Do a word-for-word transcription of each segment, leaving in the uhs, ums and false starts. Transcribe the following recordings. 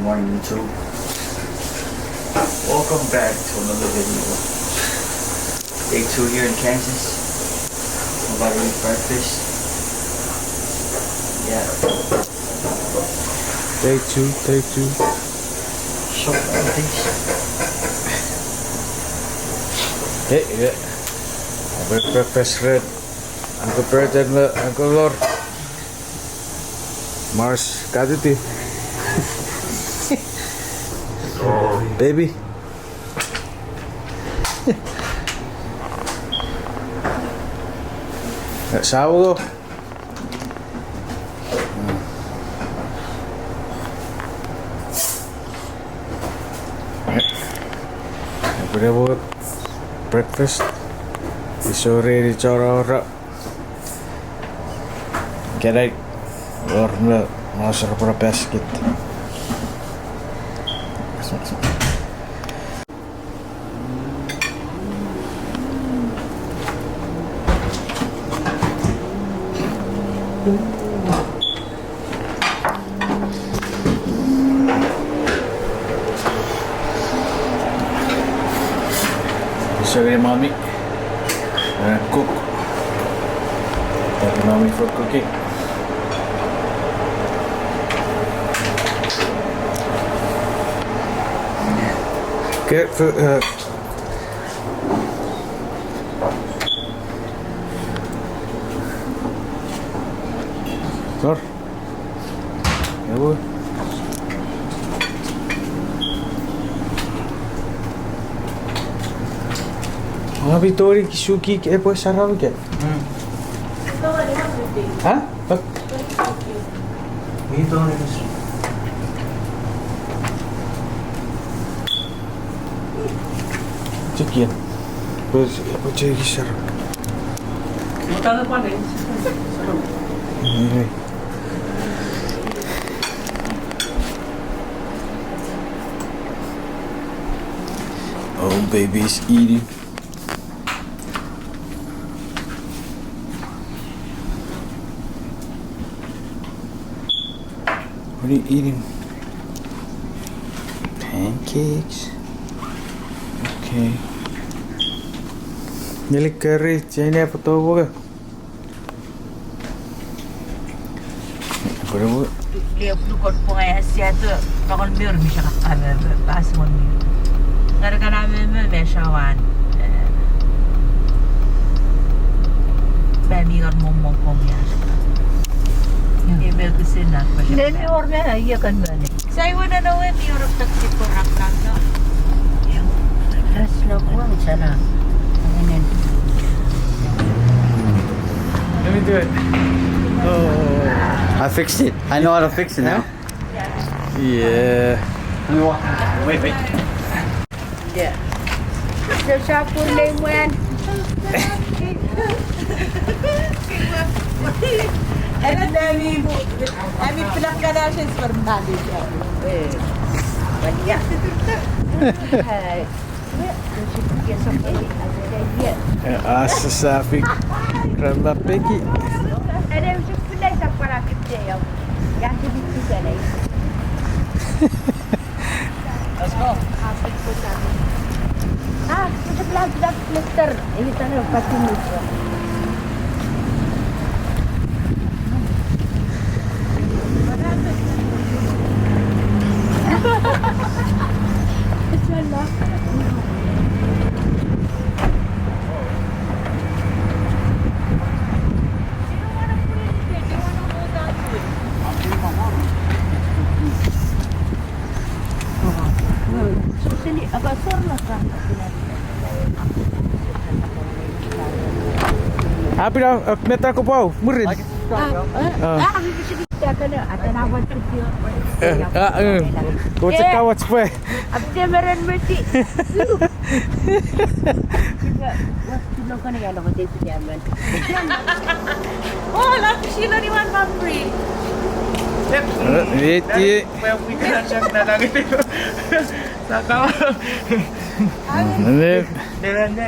Morning, YouTube. Welcome back to another video. Day two here in Kansas. I'm about to eat breakfast. Yeah. Day two, day two. So, uh, thanks. Hey, yeah. Bre-, breakfast red. Uncle Bert and, uh, Uncle Lor. Mars, katiti. Baby. Sawo. Epwe ne breakfast. Iso reni chon ora. Ikenai, wor me, mauser pora basket. Sorry, mommy. Uh, cook. Thank you, mommy, for cooking. Okay, for, uh, Sor. Ewe. Ua mi tori kisuki epwe sarau ke? Mm. Ha? Bak. Mi tori kisu. Chicken. Pues, epwe cheki sarau. Anyway. Oh, baby's eating. What are you eating? Pancakes. Okay. Neli kari, Jane, apa to boga? Kore bo. Le lukon punga ya siato, bakon mi wor mi sakakka me, me, pas won mi. Ngar kana me, me, me sawan. Eh. Ba mi ngar mom mom pom ya. Eme kese na. Ne mi wor me, ia kan mane. Sai wena no we mi wor tak si korak kan no. Res no kuang sana. Let me do it. Oh. I fixed it. I know how to fix it now. Yeah. Let me walk. Wait, wait. Yeah. So sharp for name when. And then I mean, I mean, black carnations for money. Eh, but yeah. Hey. Eh, asa safik. Grandma Peggy. And I was just put nice up for a good day. Yeah, to be together. Let's go. Ah, Apina, eh, meta kopwau, mwirin. Ah, eh? Ah. Ah, eh. Kocheka wach pwe. Apte meren meti. Tulo kone ya lo kote su ya men. Oh, la pisilo ni wan papri. Yep. Eh, yeti. Well, we can check that out. Saka. Ne. Ne, ne.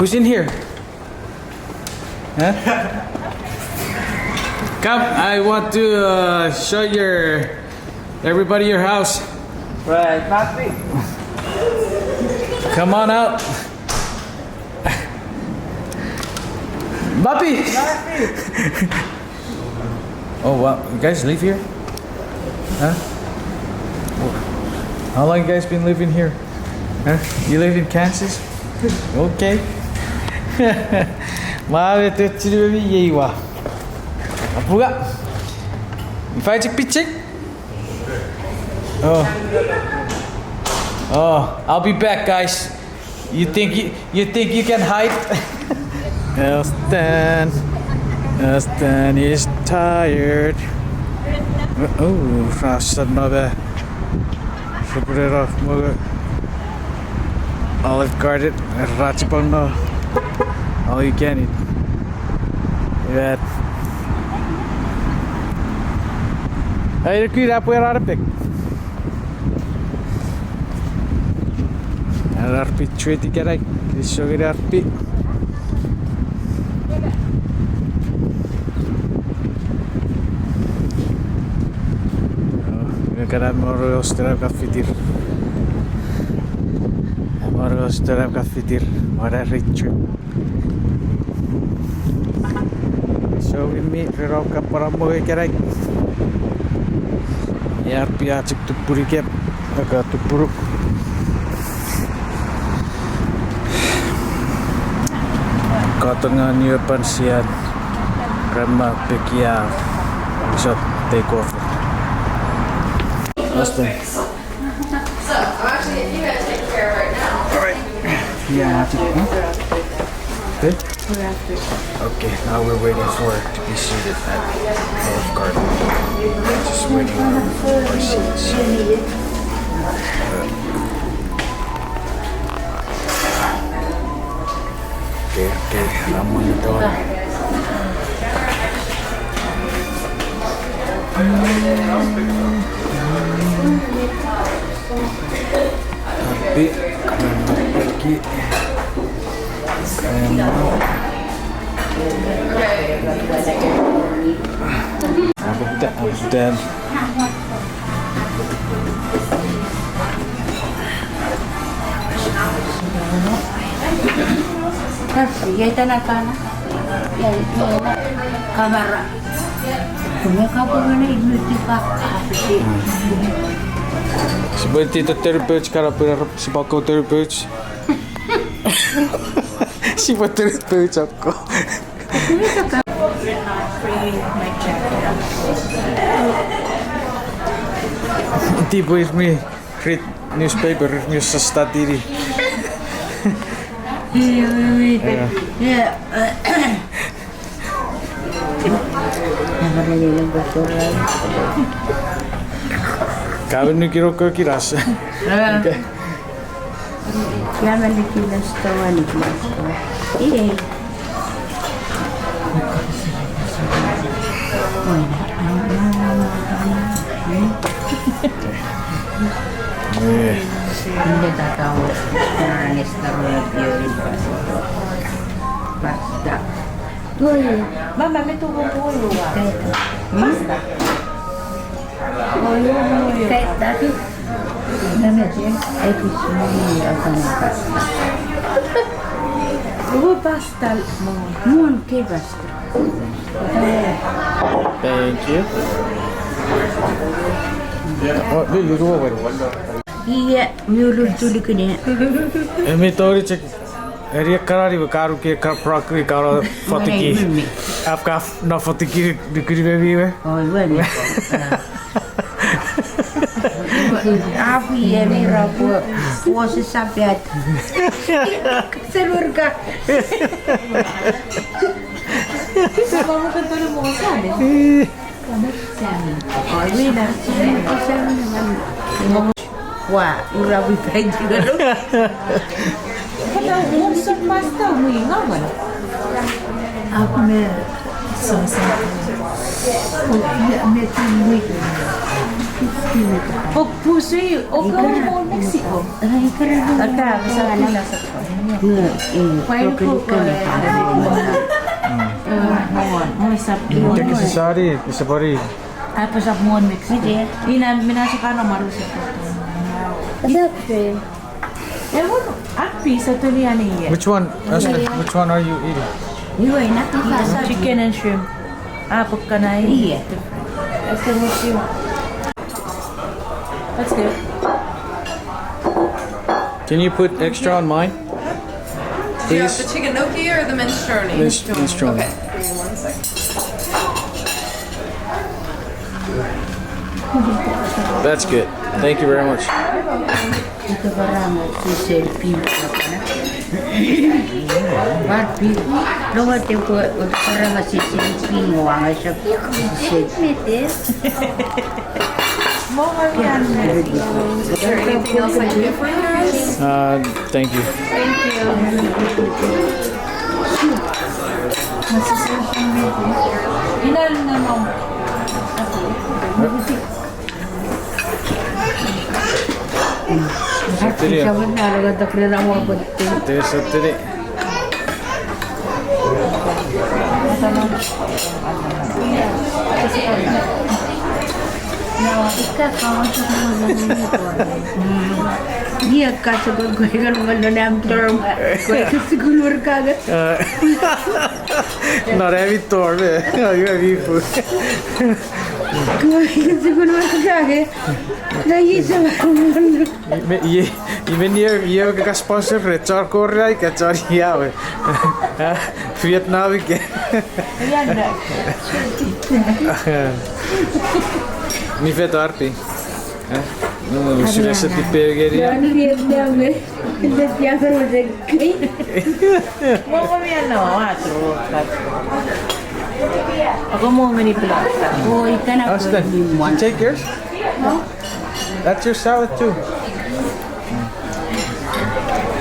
Who's in here? Huh? Come, I want to uh, show your everybody your house. Right, papi. Come on out. Papi. Papi. Oh wow, you guys live here? Huh? How long you guys been living here? Huh? You live in Kansas? Okay. Ma me te chini me mi yeiwa. Apuga. If I take picture. Oh. Oh, I'll be back, guys. You think you, you think you can hide? Elstan. Elstan is tired. Oh, rasa naba. Super off mo. Olive Garden, rachipal no. All you can eat. That. Hey, the kid up where are the pig? Ar pi treti kerai, kinisou ngeni ar pi. Oh, nge kana moro ostra ka fitir. Moro ostra ka fitir. Moro retri. So we meet red off kapara mo ekerai. Ia pia chik tupuri kep. Aka tupuru. Katonga new pansian. Grandma pikia. Shot take off. Husband. So, I'm actually, you guys take care of right now. All right. Yeah, I have to. Huh? Good? Okay, now we're waiting for to be seated at Olive Garden. Just waiting on our seats. Okay, okay, I'm on the door. Happy, happy. Happy, happy. Kasi, ya ita na kana. Ya, ya, ya. Kamera. Kume ka pungana imuti ka kasi. Sipwe tito thirty pounds kana pera, sipwe ko thirty pounds. Sipwe thirty pounds ako. Tipo is me. Read newspaper, read news study. Yeah. Kaben nukiro ko kiras. Okay. Kiaman ne kilas to, ani kilas to. Iei. Oi, na, na, na, na, na. Oi. Nge takau, na, nesta ro, io, pasta. Pasta. Oi, mama, me tu ko puolua. Pasta. Oi, oi, oi, oi. Pasta. Oi, pasta. Oi, pasta. Muun ke pasta. Thank you. Oh, do you do it? Iei, mi ulul tulikune. Emi tori chek. Eri ekkana ni me kanu ke ka broccoli kano fotiki. Afkaf no fotiki nukuni me mi we. Oh, iwe ni. Apu iei mi rapu. Wose sapiat. Selurka. Wa, ura wi painti galo. Kata won sot pasta wi ngawan. Aku me sasa. Me, me tin wi. Ok pusui, ok mo Mexico. Ata, sa pina sa. Nge, eh, Pain ko ko. Sap. Teki sisari, isapori. Apo sap mon mix. Ina mina sokano maru sap. Is that true? Ewe, api sa tuni ani. Which one? Aspen, which one are you eating? Iwe, ina pizza. Chicken and shrimp. Apo kana i. Iye. Ese mushi. That's good. Can you put extra on mine? Do you have the chicken gnocchi or the minestrone? Please? Minestrone. Okay, give me one second. That's good. Thank you very much. Ito paramo sisel pin kana. Bar pin. Lo te ko paramo sisel pin wanga sisel. Is there anything else I can get for you guys? Uh, thank you. Thank you. Ina namo. Satiri. Te satiri. Ia kasokon koikan mano nam term koikan sukun work aga. Not every term, eh. Ayo, every food. Koikan sukun work aga. Na isa. Iwe, iwe, iwe, iwe ka sponsor re char Korea ika char iawe. Vietnam ika. Ni fet arti. Eh? No, sile se tipe geri. Ni Vietnam e. Ni Vietnam e. Mo mo mi ano atro. Ako mo many blocks. Oh, ikana. Austin, you take yours? That's your salad too.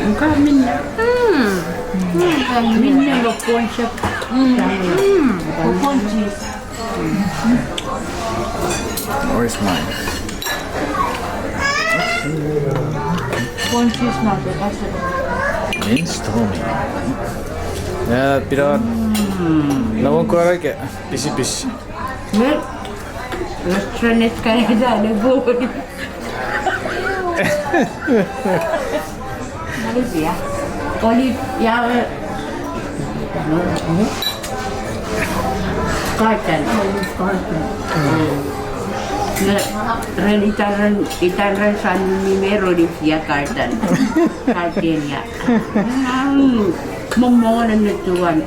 Nka minne. Mm. Minne lo ponchek. Mm. Lo ponchek. Where's mine? Ponchek na. Minestrone. Yeah, pira. Mm. Na won kora ke. Pisi pisi. Me, restaurant kare da ne bori. Malaysia. Olive, ya, eh, garden. Olive garden. Mm. Ne, ren itan ren, itan ren san mi me olive ya garden. Garden ya. Mm. Momon ne tuan.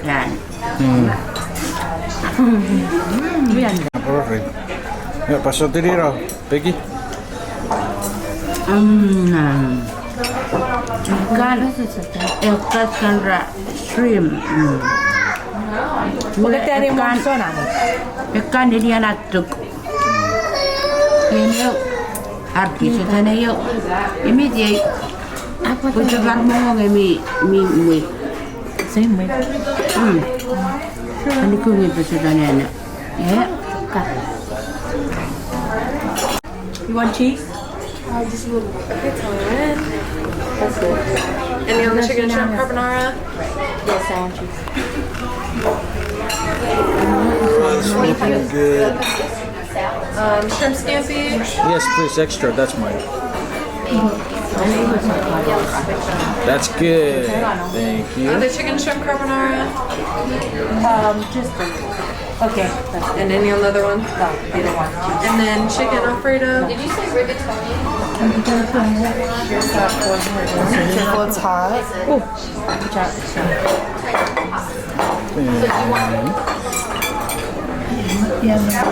Ran. Mm. All right. Ya, paso tiri ra, Peggy. Mm. Kan, eh, kan, kan ra shrimp. Mm. Pokitari ekkan, ekkan ilian attuk. Ien eu, arki setan eu, imi tiei, pwe se far mongong emi, mi mwe. Same way. Mm. Ani kungin pwe setan ena. Yeah. You want cheese? Uh, just a little bit. Okay, tell me when. That's good. Any on the chicken shrimp carbonara? Yes, I want cheese. That's looking good. Um, shrimp scampi. Yes, please, extra. That's mine. That's good. Thank you. Other chicken shrimp carbonara. Um, just the, okay. And any other one? No, they don't want. And then chicken Alfredo. Did you say rigatoni? Careful, it's hot. Oh.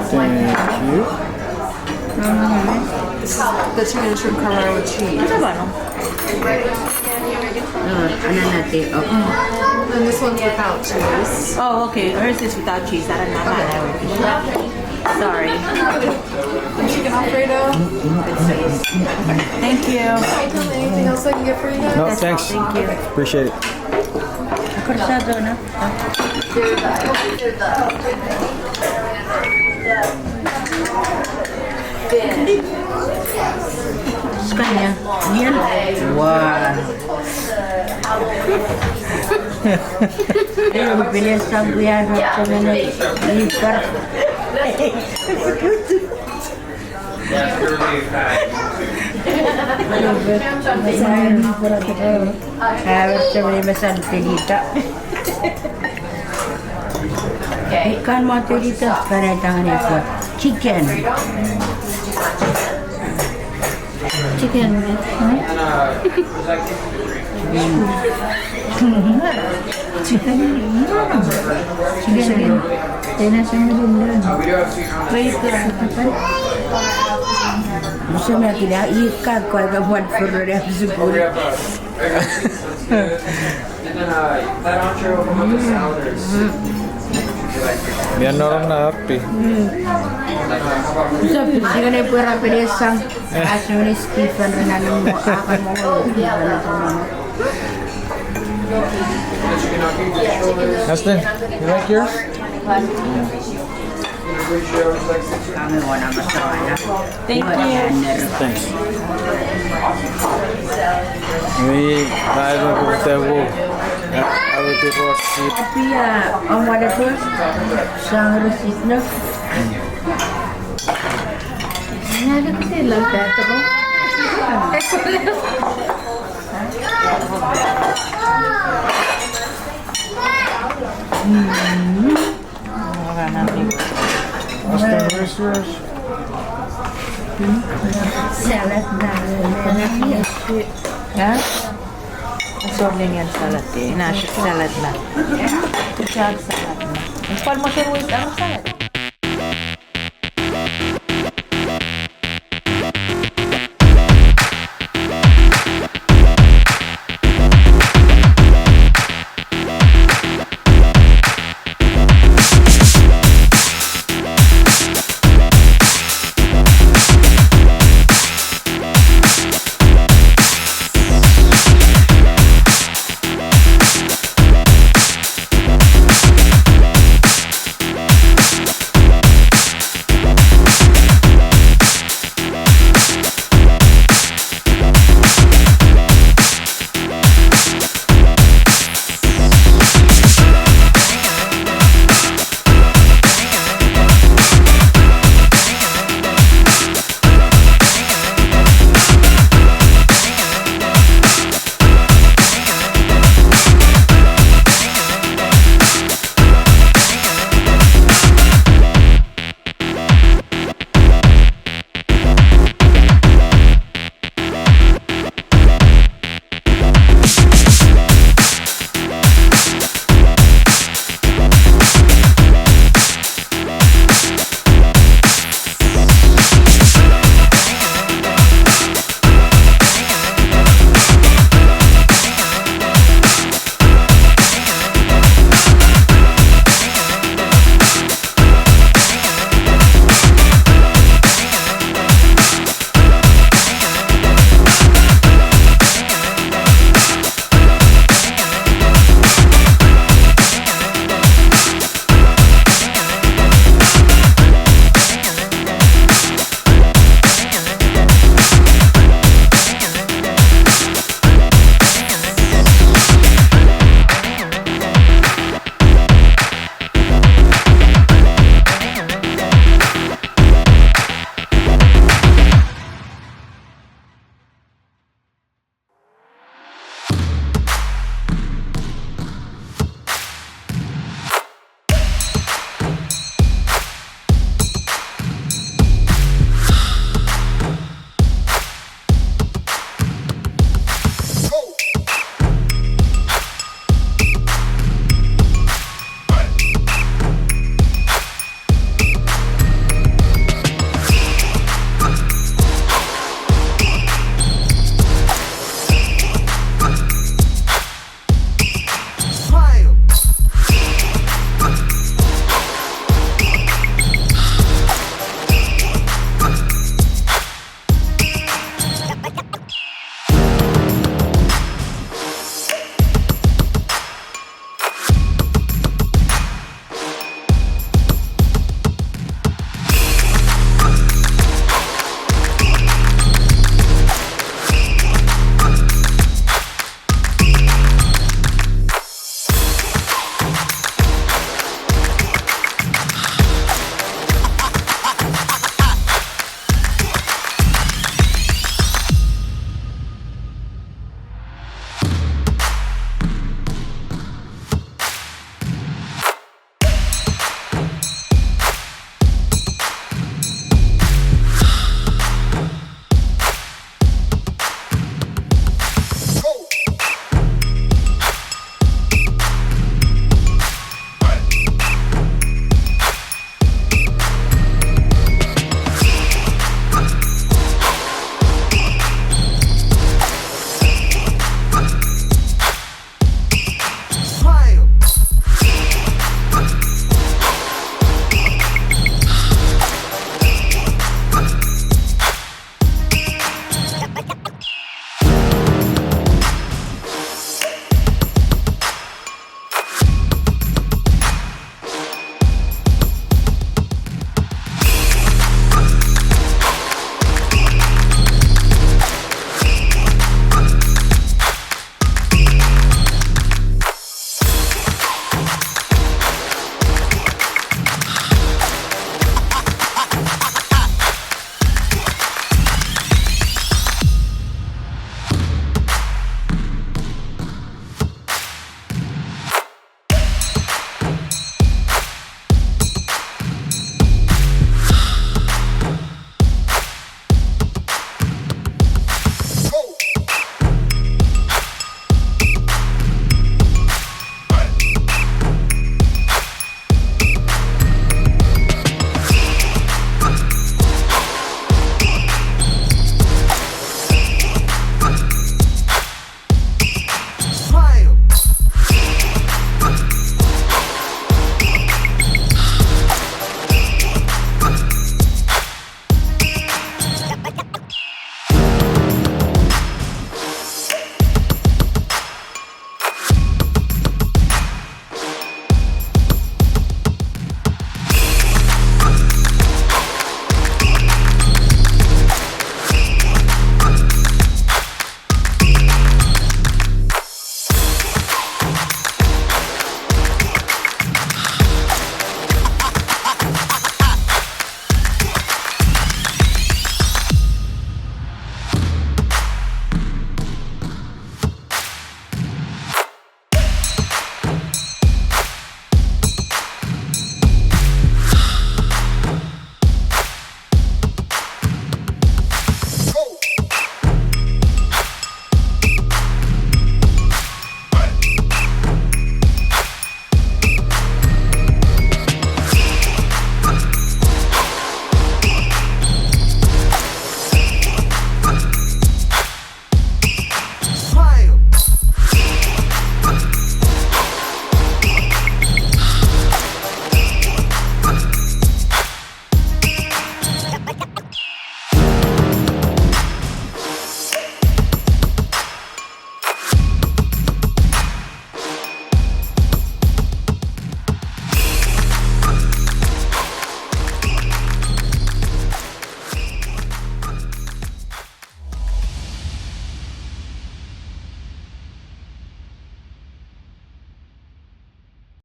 Thank you. This is the chicken and shrimp carbonara with cheese. Ito pano? Uh, ananate, oh. And this one's without cheese. Oh, okay. Hers is without cheese. I don't know. Sorry. Chicken Alfredo. Thank you. Anything else I can get for you guys? No, thanks. Thank you. Appreciate it. Korsado na. Skania. Wow. Pele sang kuya rap semene ikar. Awer semene mesan telita. Ekkan mo telita, kana tangan ekot. Chicken. Chicken. Chicken. Chicken. Tena semene. Wait, uh, Musume kila ika kwa ka wan furore sukuri. Mia norom na happy. Sap, sigene pwera pele sang. Asumeni Stephen ren animo, akan mo. Aston, you like yours? Thank you. Thanks. Mi, I don't know what that will. I will be for sleep. Pia, on whatever. Sang receipt, no? Nada kasi lang tato. Ora nami. Salad na. Ha? Asor lengen salad e. Na salad na. Kuchar salad na. Kual motor wait ang salad.